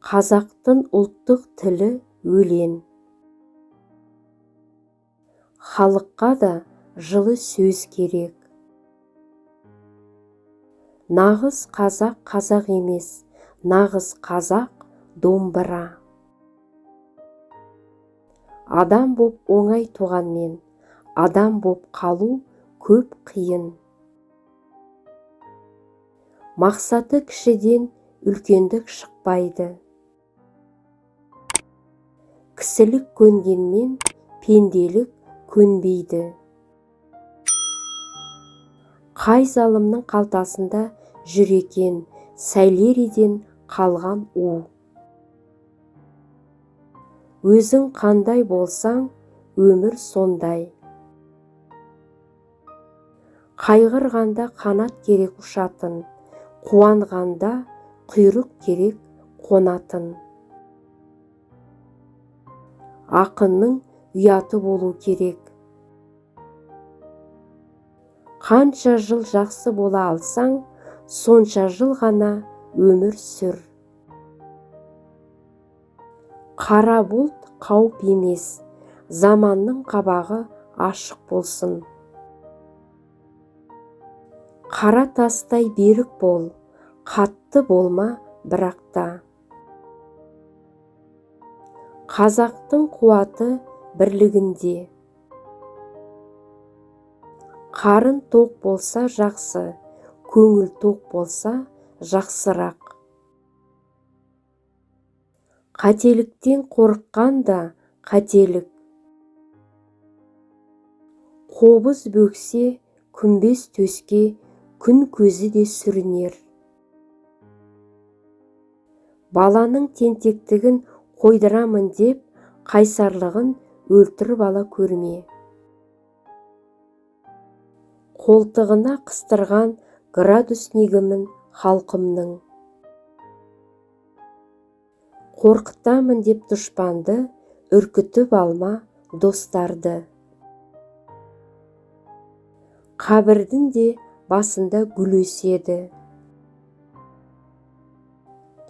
Қазақтың ұлттық тілі өлең. Халыққа да жылы сөз керек. Нағыз қазақ қазақ емес, нағыз қазақ домбыра. Адам боп оңай туғанмен, адам боп қалу көп қиын. Мақсаты кішіден үлкендік шықпайды. Кісілік көнгенмен, пенделік көнбейді. Қай залымның қалтасында жүр екен сәйлериден қалған у. Өзің қандай болсаң, өмір сондай. Қайғырғанда қанат керек ұшатын, қуанғанда құйрық керек қонатын. Ақынның ұяты болу керек. Қанша жыл жақсы бола алсаң, сонша жыл ғана өмір сүр. Қара бұлт қауіп емес, заманның қабағы ашық болсын. Қара тастай берік бол, қатты болма бірақ та. Қазақтың қуаты бірлігінде. Қарын тоқ болса жақсы, көңіл тоқ болса жақсырақ. Қателіктен қорыққан да қателік. Қобыз бөксе, күмбез төске күн көзі де сүрінер. Баланың тентектігін қойдырамын деп, қайсарлығын өлтіріп ала көрме. Қолтығына қыстырған градуснигімін халқымның. Қорқытамын деп дұшпанды, үркітіп алма достарды. Қабірдің де басында гүл өседі.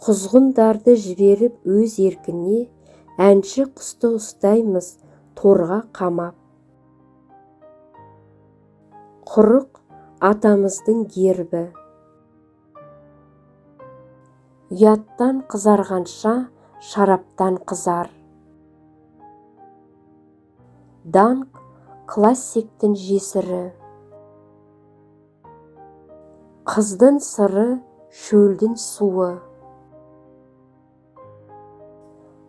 Құзғындарды жіберіп өз еркіне, әнші құсты ұстаймыз торға қамап. Құрық атамыздың гербі. Ұяттан қызарғанша шараптан қызар. Даңқ классиктің жесірі. Қыздың сыры шөлдің суы.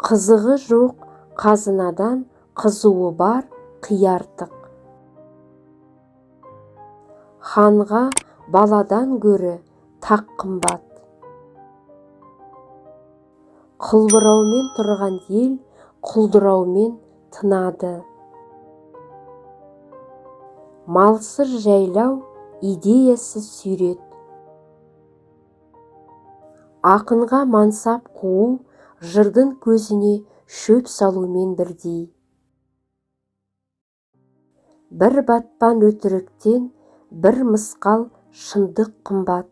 Қызығы жоқ қазынадан қызуы бар қияртық. Ханға баладан гөрі тақ қымбат. Қылбыраумен тұрған ел құлдыраумен тынады. Малсыз жайлау идеясыз сүйрет. Ақынға мансап қуу жырдың көзіне шөп салумен бірдей. Бір батпан өтіріктен бір мысқал шындық қымбат.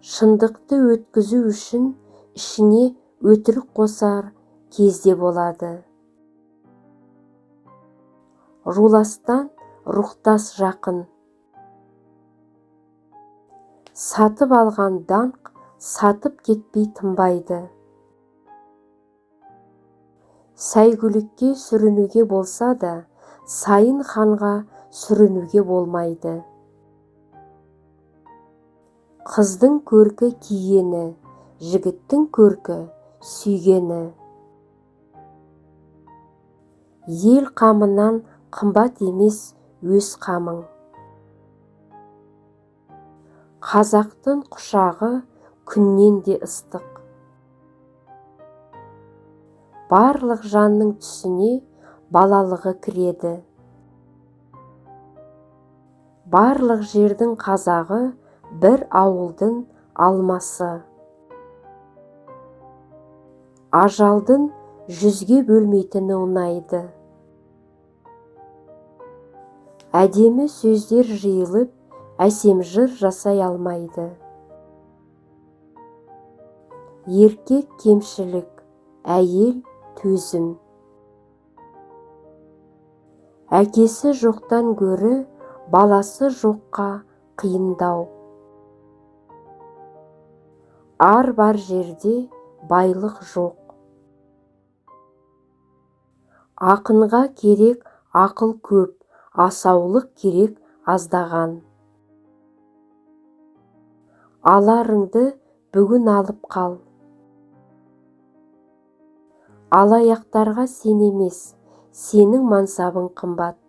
Шындықты өткізу үшін ішіне өтірік қосар кезде болады. Руластан рухтас жақын. Сатып алған даңқ сатып кетпей тынбайды. Сәйгүлікке сүрінуге болса да, сайын ханға сүрінуге болмайды. Қыздың көркі кигені, жігіттің көркі сүйгені. Ел қамынан қымбат емес өз қамың. Қазақтың құшағы күннен де ыстық. Барлық жанның түсіне балалығы кіреді. Барлық жердің қазағы бір ауылдың алмасы. Ажалдың жүзге бөлмейтіні ұнайды. Әдемі сөздер жиылып, әсем жыр жасай алмайды. Еркек кемшілік, әйел төзім. Әкесі жоқтан гөрі баласы жоққа қиындау. Ар бар жерде байлық жоқ. Ақынға керек ақыл көп, асаулық керек аздаған. Аларыңды бүгін алып қал. Алаяқтарға сен емес, сенің мансабың қымбат.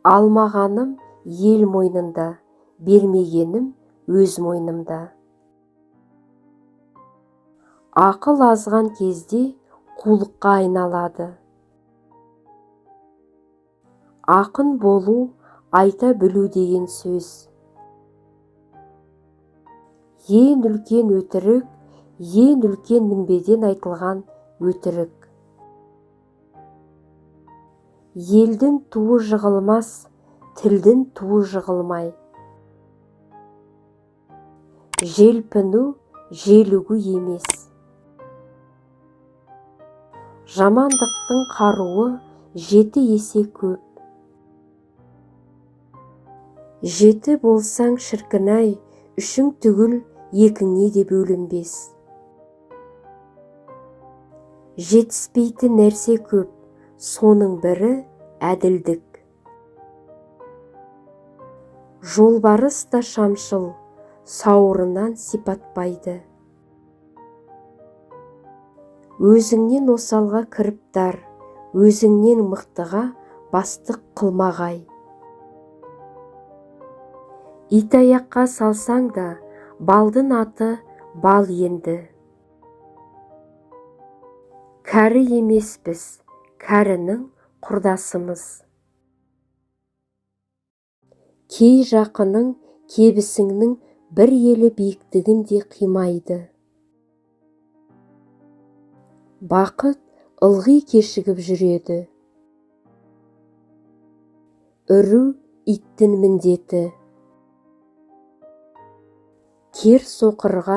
Алмағаным ел мойнында, бермегенім өз мойнымда. Ақыл азған кезде қулыққа айналады. Ақын болу, айта білу деген сөз. Ең үлкен өтірік, ең үлкен мінбеден айтылған өтірік. Елдің туы жығылмас, тілдің туы жығылмай. Желпіну желігу емес. Жамандықтың қаруы 7 есе көп. Жеті болсаң шіркін-ай, үшің түгіл екіңе де бөлінбес. Жетіспейтін нәрсе көп, соның бірі әділдік. Жолбарыс та шамшыл, сауырынан сипатпайды. Өзіңнен осалға кіріптар, өзіңнен мықтыға бастық қылмағай. Итаяққа салсаң да, балдың аты бал енді. Кәрі емеспіз, кәрінің құрдасымыз. Кей жақының кебісіңнің бір елі биіктігін де қимайды. Бақыт ылғи кешігіп жүреді. Үру иттің міндеті. Кер соқырға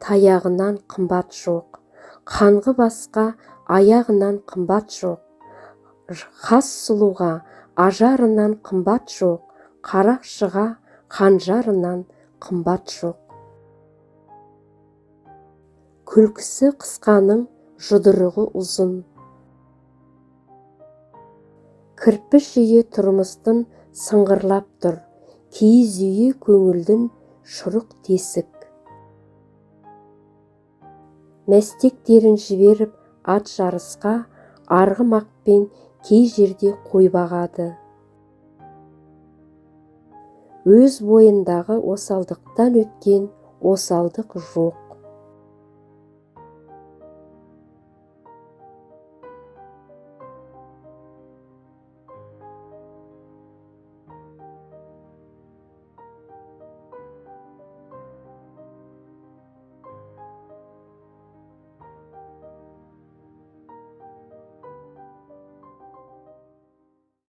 таяғынан қымбат жоқ, қанғы басқа аяғынан қымбат жоқ, хас сұлуға ажарынан қымбат жоқ, қарақшыға қанжарынан қымбат жоқ. Күлкісі қысқаның жұдырығы ұзын. Кірпіш үйі тұрмыстың сыңғырлап тұр, киіз үйі көңілдің шұрық тесік. Мәстектерін жіберіп ат жарысқа, арғымақпен кей жерде қой бағады. Өз бойындағы осалдықтан өткен осалдық жоқ.